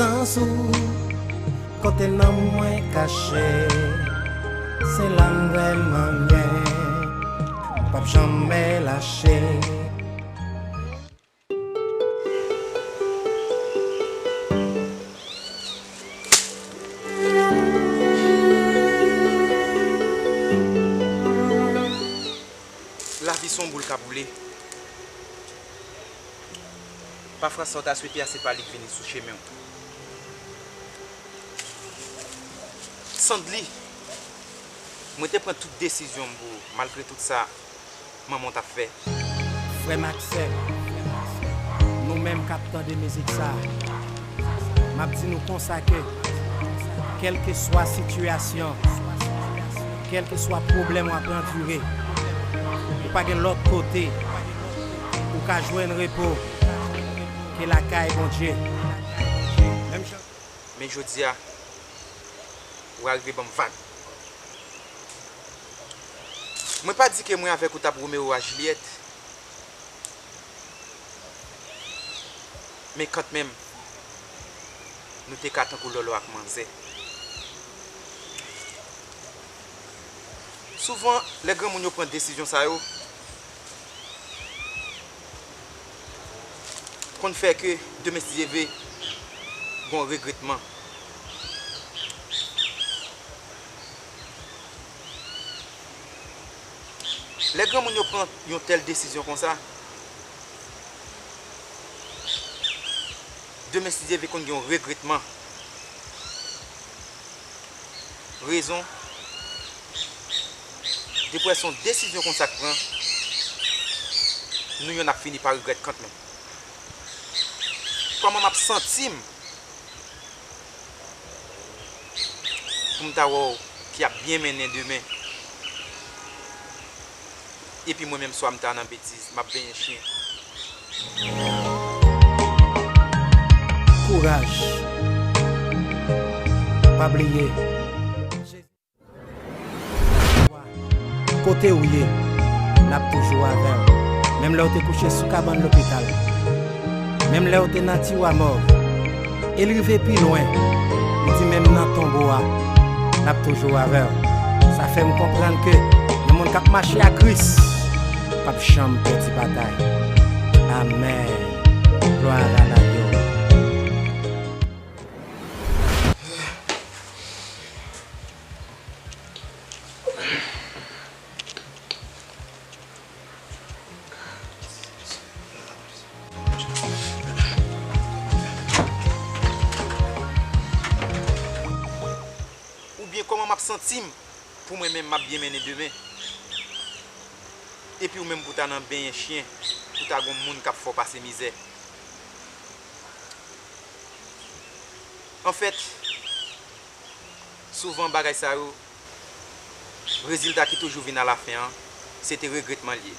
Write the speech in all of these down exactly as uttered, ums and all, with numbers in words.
Ansu, kote nanm mwen kache, se la m vrèman ye, m p ap janmen lache. Lavi se yon boul k ap woule. Pafwa, sa w ta swete a, se pa li k vini sou chemen w. Sandly, mwen te pran tout desizyon m pou ou, malgre tout sa manman w t ap fè. Frè m ak sè m, nou menm k ap tande mizik sa, m ap di nou konsa ke, kèlkeswa sitiyasyon, kèlkeswa pwoblèm w ap andire, ou pa gen lòt kote ou ka jwenn repo ke lakay Bondye. Menm jan. Men jodi a, ou arive ban m vag. Mwen pa di ke mwen avèk ou t ap Romeo a Jilyèt, men kanmenm, nou te ka tankou lòlò ak manzè. Souvan, lè granmoun yo pran desizyon sa yo, konn fè ke demen, si Dye vle, gon regretman. Lè granmoun yo pran yon tèl desizyon konsa, demen, si Dye vle, konn gen yon regretman. Rezon, depi w wè se yon desizyon konsa k pran, nou youn ap fini pa regrèt kanmenm. Kòman m ap santi m pou m ta wè w ki ap byen mennen demen, epi mwen menm swa m ta nan betiz, m ap benyen chen. Kouraj. Pa bliye. Kote w ye, n ap toujou avè w. Menm lè w te kouche sou kabann lopital, menm lè w te nan tiwa mòg, e l rive pi lwen, m di menm nan tonbo a, n ap toujou avè w. Sa fè m konprann ke yon moun k ap mache ak Kris p ap janm pèdi batay. Amèn. Glwa a Dye. Oubyen kòman m ap santi m pou mwen menm m ap byen mennen demen? Epi ou menm pou ta nan benyen chen, pou ta gon moun k ap fè w pase mizè. Anfèt, souvan bagay sa yo, rezilta ki toujou vin alafen an, se te regretman l ye.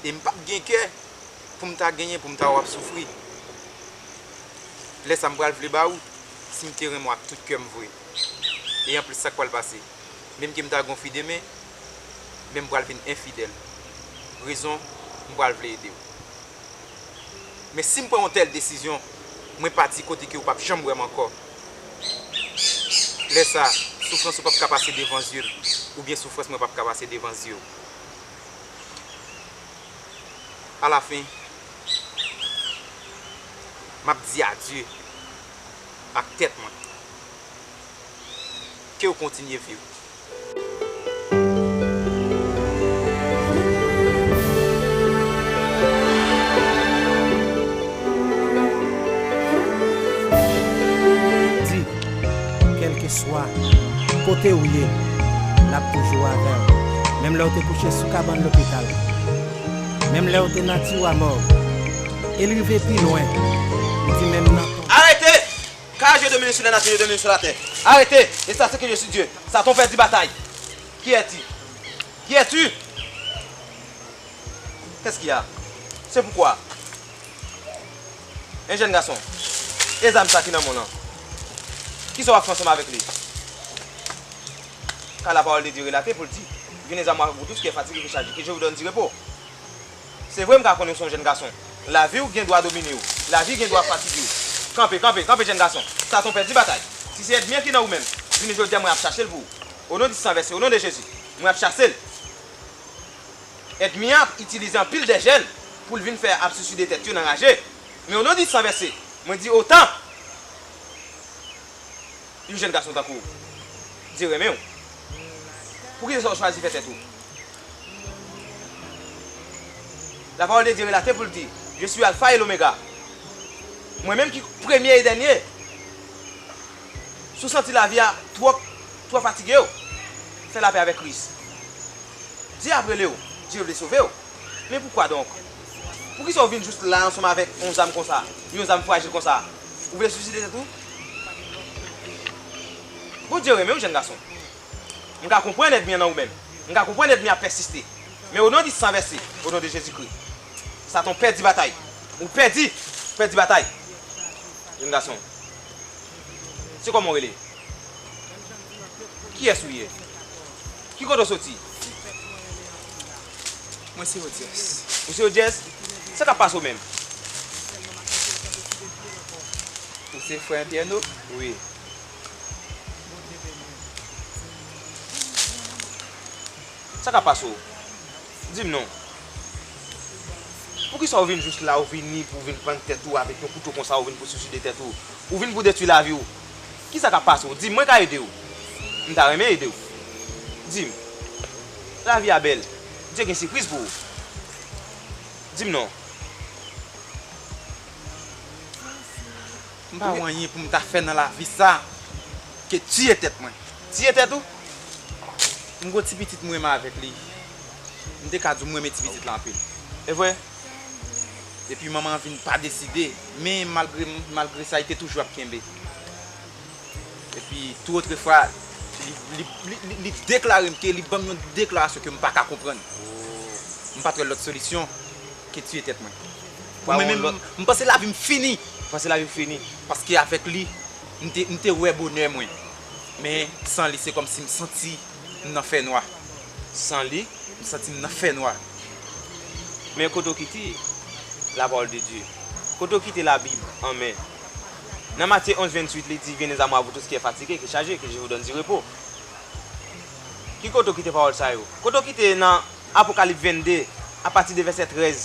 E m p ap gen kè pou m ta genyen, pou m ta wè w ap soufri. Lè sa a m pral vle ba ou, si m te renmen w ak tout kè m vre. E anplis, sa k pral pase? Menm ke m ta gon fi demen, men m pral vin enfidèl. Rezon, m pral vle ede w. Men si m pran yon tèl desizyon, mwen pati kote ke ou p ap janm wè m ankò. Lè sa a, soufrans ou p ap ka pase devan zye m, oubyen soufrans mwen p ap ka pase devan zye w. Alafen, m ap di adye ak tèt mwen. Ke w kontinye viv. Di, kèlkeswa kote w ye, n ap toujou avè w. Menm lè w te kouche sou kabann lopital, menm lè w te nan tiwa mòg, e l rive pi lwen, m di menm nan tonbo. Arrêtez! Car je domine sur les nations, je domine sur la terre. Arrêtez! Et sachez que je suis Dieu. Satan pèdi batay. Qui es-tu? Qui es-tu? Qu'est-ce qu'il y a? C'est pourquoi. En jèn gason. E zam sa ki nan men w lan? Kisa w ap fè ansanm avèk li? Car la parole de Dieu relate pou l di, Venez à moi, vous tous qui êtes fatigués et chargés, que je vous donne du repos. Se vre, m ka konnen w se yon jèn gason. Lavi w gen dwa domine w. Lavi gen dwa fatige w. Kanpe, kanpe, kanpe, jèn gason. Satan pèdi batay. Si se ènmi an ki nan ou menm, vini jodi a, mwen ap chache l pou ou. O non di san vèse, o non de Jezi, mwen ap chase l. Ènmi an ap itilize anpil de jèn pou l vin fè ap siside tèt yo nan raje. Men o non di san vèse, mwen di otan yon jèn gason tankou w, Dye renmen w. Poukisa w chwazi fè tèt ou? La parole de Dieu relate pou l di, Je suis Alpha et l'Oméga. Mwen menm ki premye e dènye. Si w santi lavi a twò, twò fatige w, fè lapè avèk Kris. Dye ap rele w, Dye vle sove w. Men poukwa donk? Poukisa w vin jis la ansanm avèk yon zam konsa, yon zam frajil konsa? Ou vle siside tèt ou? Bondye renmen w, jèn gason. M ka konprann ènmi an nan ou menm. M ka konprann ènmi ap pèsiste. Men o non di san vèse, o non de Jezikri, Satan pèdi batay. Ou pèdi, pèdi batay. Jèn gason. Se kòman w rele? Kiyès ou ye? Ki kote w soti? Mwen se Odyès. Ou se Odyès? Sa k ap pase w menm? Ou se frè Pierno? Wi. Sa k ap pase w? Di m non. Poukisa w vin jis la, w vini pou w vin pann tèt ou avèk yon kouto konsa, w vin pou siside tèt ou? Ou vin pou detwi lavi w? Kisa k ap pase w? Di m, mwen ka ede w. M ta renmen ede w. Di m. Lavi a bèl. Dye gen sipriz pou ou. Di m non. M pa wè anyen pou m ta fè nan lavi sa ke tiye tèt mwen. Tiye tèt ou? M gon ti pitit m renmen avèk li. M te ka di w m renmen ti pitit la anpil. E vre? Epi manman an vin pa deside, men malgre, malgre sa, li te toujou ap kenbe. Epi, tou otrefwa, li, li, li, li, li deklare m ke li ban m yon deklarasyon ke m pa ka konprann. M pa t wè lòt solisyon ke tiye tèt mwen. Pou mwen menm, m panse lavi m fini. Ou panse lavi w fini? Paske avèk li, m te, m te wè bonè mwen. Men, san li, se kòmsi m santi m nan fènwa. San li? M santi m nan fènwa. Men kote w kite la parole de Dieu? Kote w kite Labib an men? Nan Matye onz venntuit, li di, Venez à moi, vous tous qui êtes fatigués, qui chargés, que je vous donne du repos. Ki kote w kite pawòl sa yo? Kote w kite nan Apokalip vennde, apati de vèsè trèz,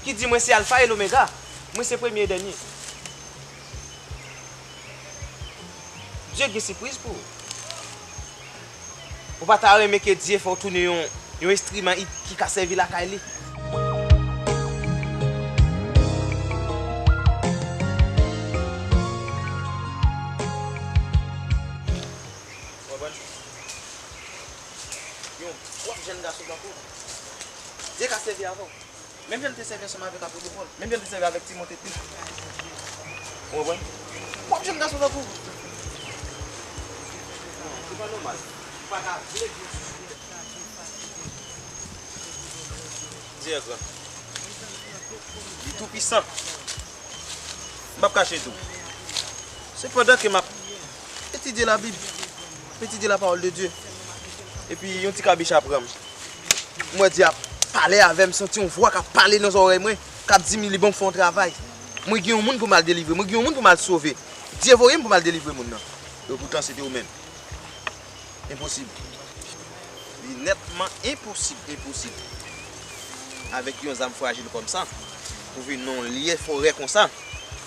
ki di, Mwen se Alfa e Lomega, mwen se premye e dènye. Dye gen sipriz pou ou. Ou pa ta renmen ke Dye fè w tounen yon, yon enstriman i, ki ka sèvi lakay li? Konprann? Yon pwòp jèn gason tankou w, Dye ka sèvi avè w. Menm jan l te sèvi ansanm avèk apot Pòl, menm jan l te sèvi avèk Timote tou. Ou konprann? Pwòp jèn gason tankou w. Se pa nòmal. Ou pa ka vle vin sou Dye gran. Li toupisan. M p ap kache tou. Sepandan ke m ap etidye Labib, m etidye la parole de Dieu. Epi yon ti kabicha pran m. M wè Dye ap pale avè m, santi yon vwa k ap pale nan zòrèy mwen, k ap di m li bon pou fè yon travay. Mwen gen yon moun pou m al delivre, mwen gen yon moun pou m al sove. Dye voye m pou m al delivre moun nan. Epoutan, se te ou menm. Enposib. Li nètman enposib, enposib. Avèk yon zam frajil kòmsa, pou vin nan yon lye forè konsa,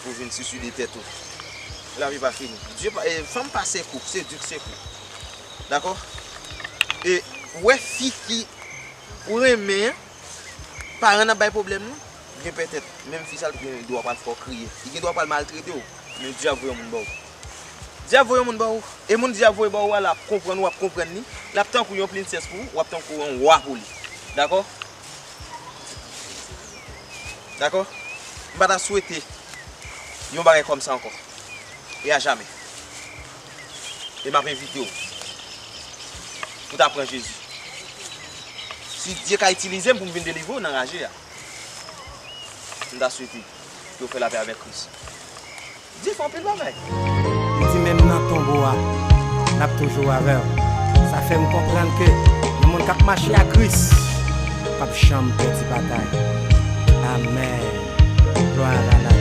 pou vin siside tèt ou. Lavi pa fini. Dye pa, e, fanm pa se kou, se Dye k se kou. Dakò? E, wè fi ki ou renmen an, paran n ap bay pwoblèm non. Gen petèt, menm fi sa l gen dwa pral fè w kriye. Li gen dwa pral maltrete w. Men dyab voye yon moun ba w. Dyab voye yon moun ba w. E moun dyab voye ba w a la ap konprann ou, ap konprann li. L ap tankou yon prinsès pou ou, w ap tankou yon wa pou li. Dakò? Dakò? M pa ta swete yon bagay kòmsa ankò. E a jamè. E m ap envite w pou w ta pran Jezi. Si Dye ka itilize m pou m vin delivre w nan raje a, m ta swete ke w fè lapè avèk Kris. Dye fè anpil bagay. Li di, menm nan tonbo a, n ap toujou avè w. Sa Fè m konprann ke yon moun k ap mache ak Kris p ap janm pèdi batay. Amèn. Gloire à l'agneau.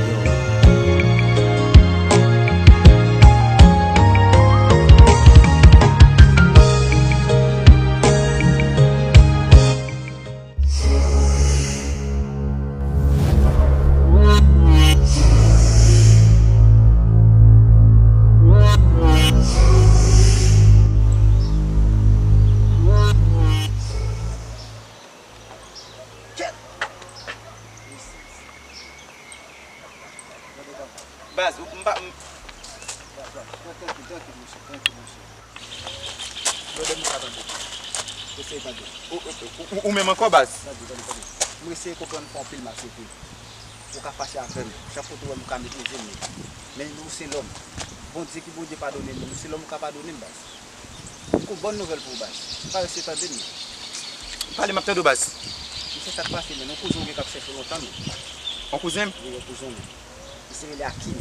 Baz, m pa, m... Trankil, trankil, monchè, trankil, monchè. Brother, m pa tande. Eseye tande. Ou, ou, ou, ou menm ankò, baz? Tande, tande, tande. M eseye konprann fè anpil mal, se vre. Ou ka fache avè m. Chak kote ou wè m, ou ka meprize m. Men ou se lòm. Bondye ki Bondye padone nou. Nou se lòm ou ka padone m, baz. M gon bòn nouvèl pou ou, baz. Ou ka rete tande m. Pale, m ap tande w, baz. Misye, sa k pase, men, yon kouzen w gen k ap chèche w lontan, men. Yon kouzen m? Wi, yon kouzen w, men. Misye rele Akim.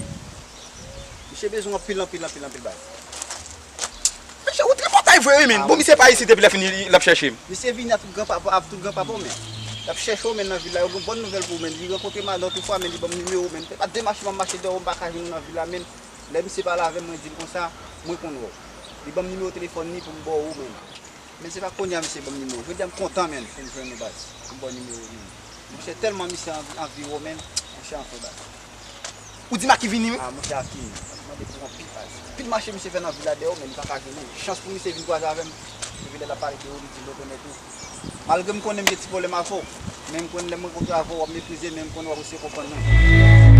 Misye bezwen anpil, anpil, anpil, anpil, baz. Mesye, ou tripotay vre, wi, men. Bon, misye pa isit epi lè fini, l ap chèche m. Misye vini ak tout granpapa, ak tout granpapa w, men. L ap chèche w, men, nan vil la. Yo gen bòn nouvèl pou ou, men. Li rankontre m lòt fwa, men, li ban m nimewo w, men. Se pa de mache m ap mache dèyè w, m pa ka jwenn ou nan vil la, men. Lè misye pale avè m, mwen di l konsa, mwen konn wè w. Li ban m nimewo telefòn li pou m ba w, men. Men se pa kounye a misye ban m nimewo. Jodi a m kontan, men, pou m jwenn ou, baz. Pou m ba w nimewo, men. Monchè, tèlman misye anvi, anvi wè w, men. Monchè, anfen, baz. Ou di m a ki vini, wi? Ah, monchè, a ki? Mande pou anpil, baz. Anpil mache misye fè nan vil la dèyè w, men li pa ka jwenn ou. Chans pou misye vin kwaze avè m. Epi lè l ap pale de ou, li di l rekonèt ou. Malgre m konnen m gen ti pwoblèm avè w, men m konnen lè m rankontre avè w, w ap meprize m, men m konnen w ap eseye konprann mwen.